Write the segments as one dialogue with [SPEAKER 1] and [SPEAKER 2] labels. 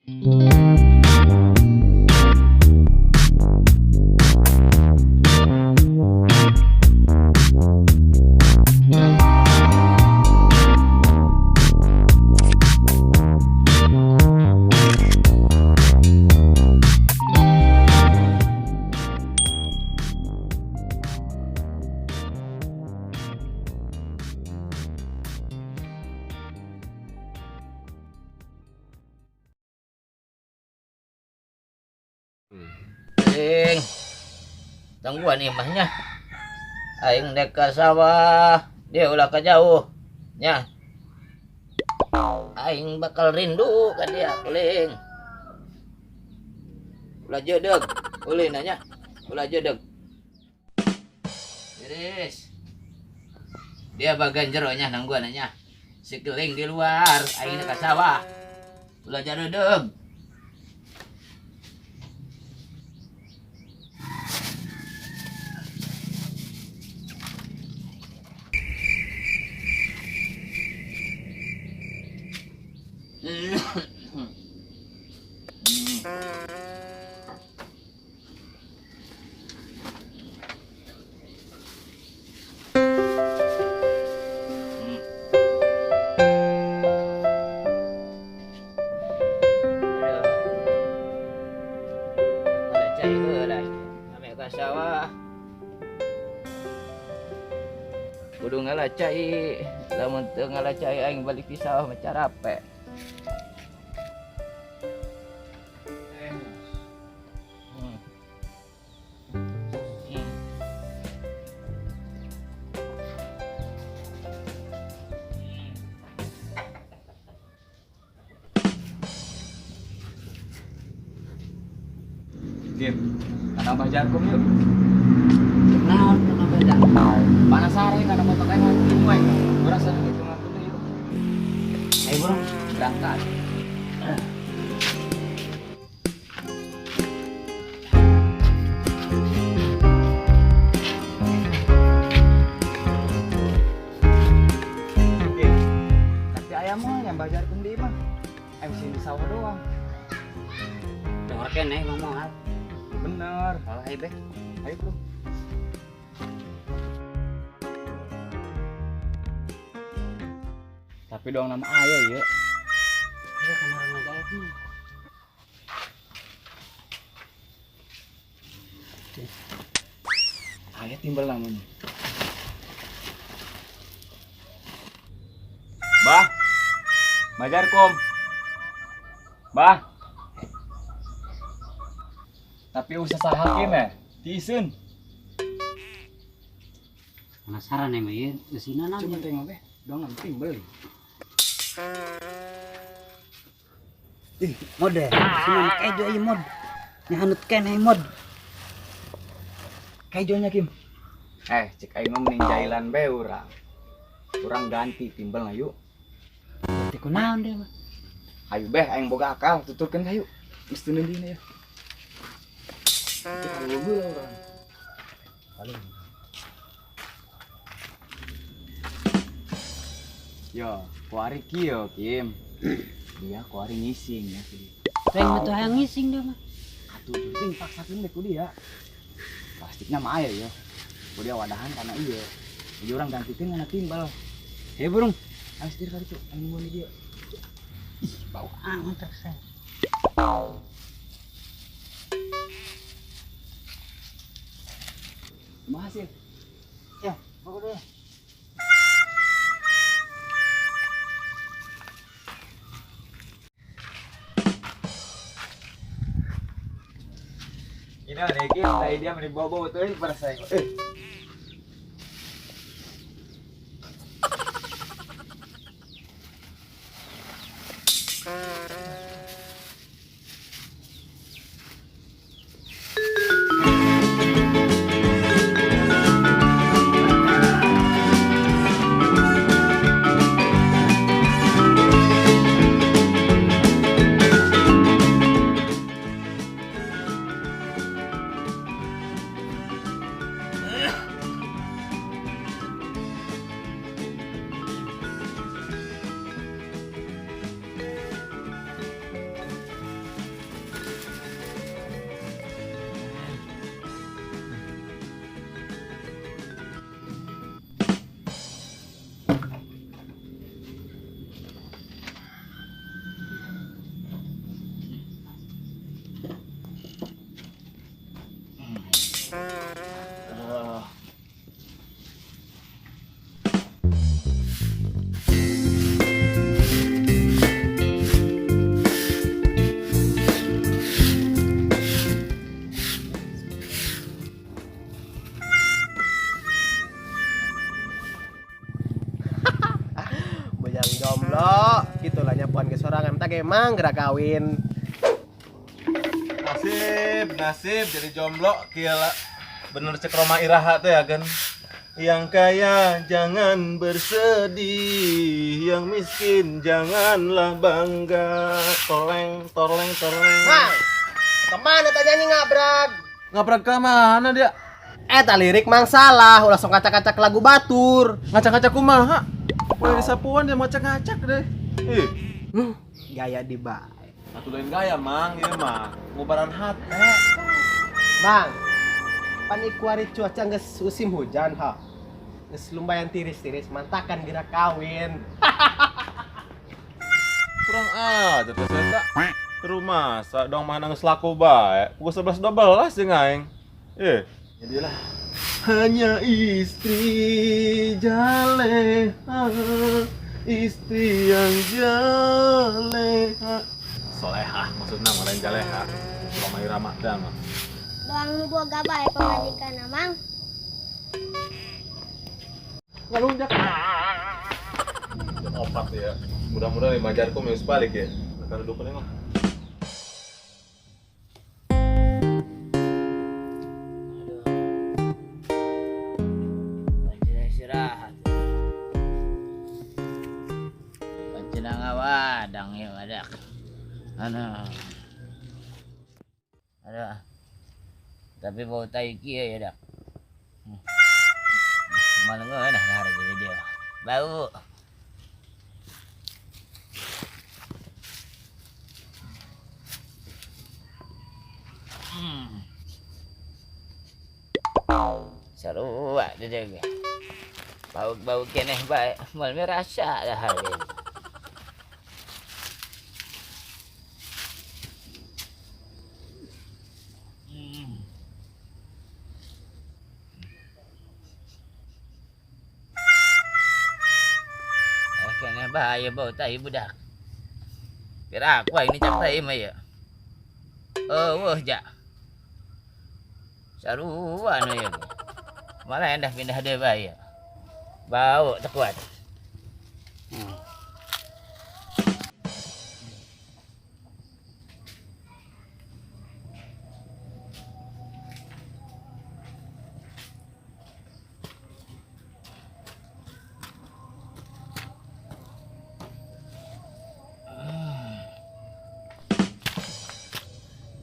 [SPEAKER 1] Ling. Tungguan imahnya. Aing dek ka sawah, dia ulah ka jauh. Nya. Aing bakal rindu ka dia, Ling. Ulah jedeg, ulin nya. Ulah jedeg. Beres. Dia bagian jero nya nangguan nya. Si Keling di luar, aing ka sawah. Ulah jedeg. Sawah. Kudu ngalacai, lamun teu ngalacai aing balik di sawah mah carape.
[SPEAKER 2] Kim, kana bajarkum yuk.
[SPEAKER 1] Naon kana bajar?
[SPEAKER 2] Panas sare kana motor aing ngomong we. Urang sareng hitungan dulu yuk.
[SPEAKER 1] Ayo bro,
[SPEAKER 2] berangkat. Kim, tapi ayam mah yang bajarkum di mah. Ayam sini sawah doang.
[SPEAKER 1] Dengar keneh ngomong hal.
[SPEAKER 2] Bener.
[SPEAKER 1] Kalau ayo be.
[SPEAKER 2] Ayo bro. Tapi doang nama ayah ya.
[SPEAKER 1] Iya kemarin aja ya.
[SPEAKER 2] Ayah timbal namanya. Bah, bajarkum. Bah. Tapi usah saha kim ya, tiiseun.
[SPEAKER 3] Penasaran emang ya, kesina nanya.
[SPEAKER 2] Cuma tengok deh, dong nanti beli.
[SPEAKER 3] Ih, mod deh, sini kejo ieu mod. Nyahanut keneh mod.
[SPEAKER 2] Kejonya Kim. Cek aing mah mending jailan bae urang. Urang ganti timbel lah yuk.
[SPEAKER 3] Ganti kunaon deh mah.
[SPEAKER 2] Ayo beh, aing boga akal, tuturkeun hayu. Geus teu neundina ya. Itu kalau lah orang. Paling. Yo, kuari kieu Kim. Dia kuari ngising ya.
[SPEAKER 3] Pengen betul hayang ngising dia mah.
[SPEAKER 2] Atuh penting paksakeun deh ku dia. Plastiknya mah aya yo. Ku dia wadahan karena ieu. Jadi orang gantikeun kana timbal.
[SPEAKER 3] Hei burung.
[SPEAKER 2] Ayo setir kali tuh, ayo nungguan dia.
[SPEAKER 3] Ih, bau anget terus.
[SPEAKER 2] Kumaha sih?
[SPEAKER 3] Ya, bawa dulu.
[SPEAKER 2] Ini nih, Kim, tadi dia meni bawa-bawa tuh pada saya.
[SPEAKER 4] Mang geura kawin.
[SPEAKER 5] Nasib, nasib jadi jomblo kieu. Bener cek Rhoma Iraha teh ya kan. Yang kaya jangan bersedih, yang miskin janganlah bangga. Toleng, toleng, toleng.
[SPEAKER 4] Mang, kemana tanya nyanyi ngabrag?
[SPEAKER 5] Ngabrag ke mana dia?
[SPEAKER 4] Eta lirik Mang salah, ulah sok ngacak-ngacak lagu batur.
[SPEAKER 5] Ngacak-ngacak kumaha? Wah, disapuan dia ngacak-ngacak deh. Ih,
[SPEAKER 4] Gaya di bae.
[SPEAKER 5] atuh lain gaya Mang, ieu mah ngubaran hate.
[SPEAKER 4] Mang, pan kuari cuaca geus musim hujan ha. Geus lumayan tiris-tiris, mantakan geura kawin.
[SPEAKER 5] Kurang aja teh saya ke rumah sa dong mana geus laku bae. Pukul 11 12 jeung aing. Eh, jadilah hanya istri jaleha, istri yang jaleha. Solehah maksudnya lain jaleha. Rhoma Irama dah mah.
[SPEAKER 6] Doang nu boga bae pamajikan, Mang.
[SPEAKER 5] Ngalunjak. Jam 4 ya. Mudah-mudahan lima jarku minggu balik ya. Nah, duduk nih mah.
[SPEAKER 1] Pancina istirahat. Pancina ngawadang ya wadak. Ano. Ada. Tapi bau tai kieu ya dak. Malah ngeunah dahar jadi dia. Bau. Sarua dia jaga. Bau-bau keneh bae, moal merasa dahar dia. Eh, keneh bahaya bau tai budak. Kira aku ini cap tai mah ya. Oh, wah ja. Sarua nu ya. Malah endah pindah deh bahaya. Bau tak kuat.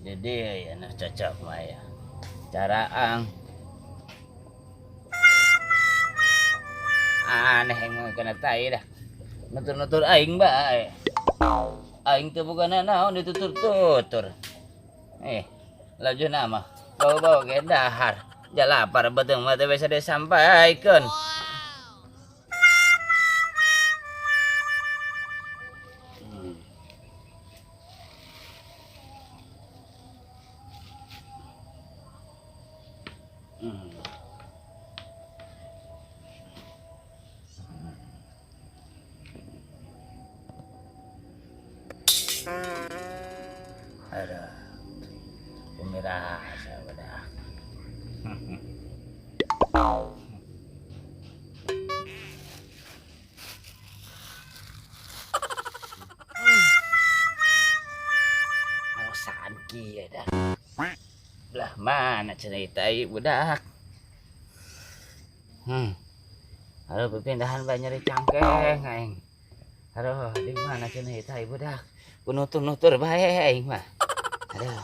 [SPEAKER 1] Jadi ya nah cocok mah ya. Cara ang aneh emang kena tai dah. Nutur-nutur aing bae. Aing teu boga naon ditutur-tutur. Laju nama. Bau-bau ge dahar. Jalapar beuteung mah teu bisa disampaikeun. Aduh, pemirsa udah. Alasan kia dah. Belah mana cerita ibu budak? Aduh, perpindahan banyak di cangkeng, aing. Aduh, di mana cerita ibu dak? Kunutur-nutur bae aing mah. Aduh.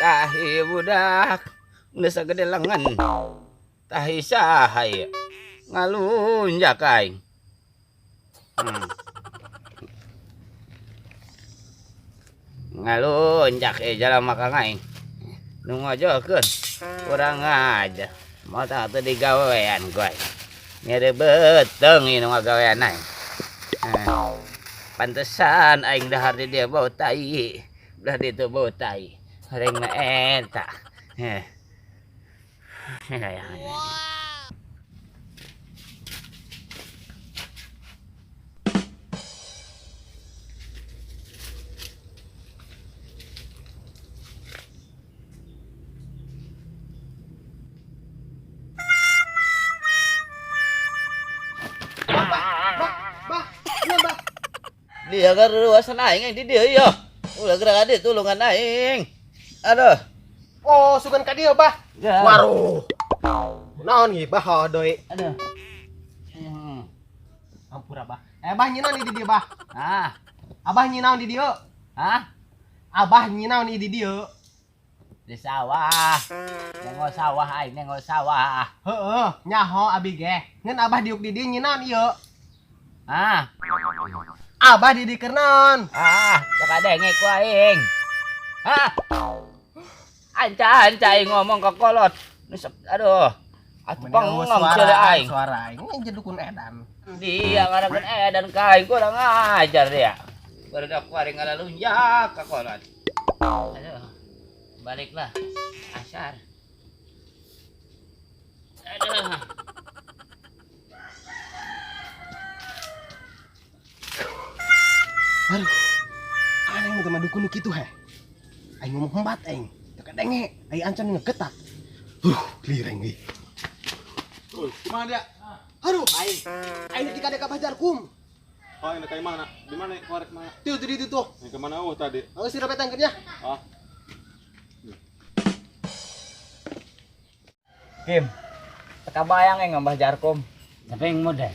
[SPEAKER 1] Tahi budak, geus sagede lengan. Tahi saha ieu? Ngalunjak aing. Ngalunjak jalan makan aing. Nu ngojokeun kurang aja. Mata teu digawean ku aing. Nyere beuteung ieu nu ngagawean aing. Pantesan aing dahar di dieu bau tai. Belah ditu bau tai. Reng na eta. Heh. Dia kan ruasan aing di dieu ieu. Ulah gerak ade tulungan aing. Aduh.
[SPEAKER 4] Oh, sugan ka dieu, Bah.
[SPEAKER 1] Ya.
[SPEAKER 4] Waruh. Naon ieu, Bah, deui.
[SPEAKER 1] Aduh.
[SPEAKER 4] Ampura, Bah. Eh, Bah nyinaon di dieu, Bah?
[SPEAKER 1] Ah.
[SPEAKER 4] Abah nyinaon di dieu?
[SPEAKER 1] Hah?
[SPEAKER 4] Abah nyinaon di dieu?
[SPEAKER 1] Di sawah. Nengok sawah aing, nengok sawah.
[SPEAKER 4] Heeh, nyaho abi ge. Ngan abah diuk di dieu nyinaon ieu?
[SPEAKER 1] Ah.
[SPEAKER 4] Abah di dieu keur naon?
[SPEAKER 1] Ah, cek adenge ku aing. Hah? Anca-anca aing ngomong ke kolot. Nusep, aduh. Atuh bengong ceuk aing.
[SPEAKER 4] Suara aing ini dukun edan.
[SPEAKER 1] Dia ngarakeun edan ka aing kurang ajar dia. Barudak kuari ngalalunjak ka kolot. Aduh. Baliklah. Asar. Aduh.
[SPEAKER 4] Aduh. Aneh mah dukun nu kitu heh. Aing ngomong hembat aing. Teu kadenge, aing ancan ngegetak. Lireng euy.
[SPEAKER 5] Kumaha dia?
[SPEAKER 4] Aduh, aing. Aing di kadek ka Jarkum.
[SPEAKER 5] Oh, ini kayak mana? Di mana? Korek mana?
[SPEAKER 4] Tuh, tuh, tuh, tuh.
[SPEAKER 5] Yang kemana oh tadi?
[SPEAKER 4] Oh, si rapet angkernya.
[SPEAKER 5] Ah.
[SPEAKER 2] Kim, teka bayang yang ngambah Jarkum.
[SPEAKER 3] Tapi yang modal.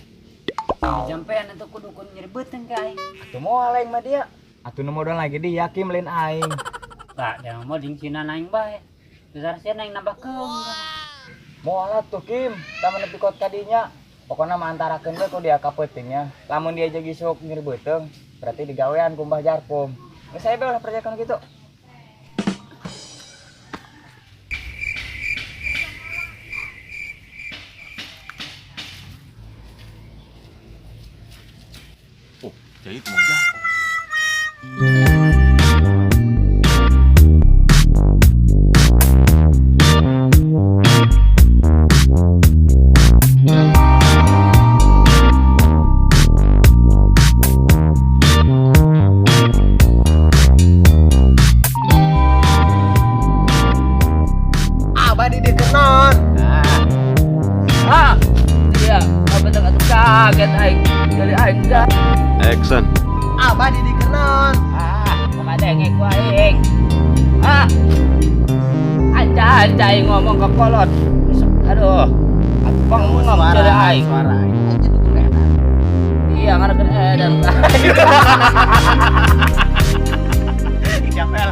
[SPEAKER 3] Jampean atau kudu kun nyeri beuteung ka aing.
[SPEAKER 2] Atuh moal aing mah dia. Atuh nu modal lagi dia Kim lain aing.
[SPEAKER 3] Pak, jangan mau dingcinan aing bae. Besar sih aing nambahkeun.
[SPEAKER 2] Moal atuh Kim, tah nepi kot kadinya. Pokona mah antarakeun we ku dia ka peutingnya. Lamun dia jadi sok nyeri beuteung, berarti digawean ku Mbah Jarkum. Geus saya bae ulah percayakeun kitu.
[SPEAKER 5] Oh, jadi itu mau Jarkum.
[SPEAKER 4] Abah di dieu keur naon?
[SPEAKER 1] Ah. Ah. Dia apa tengah tuh kaget aing. Dari aing dah.
[SPEAKER 5] Action.
[SPEAKER 4] Abah di dieu keur naon?
[SPEAKER 1] Ah, kok adenge ku aing. Ah. Anca-anca aing ngomong ke kolot. Aduh. Atuh bengong ceuk aing.
[SPEAKER 4] Suara aing ini dukun edan.
[SPEAKER 1] Iya, ngarakeun edan.
[SPEAKER 4] Capel.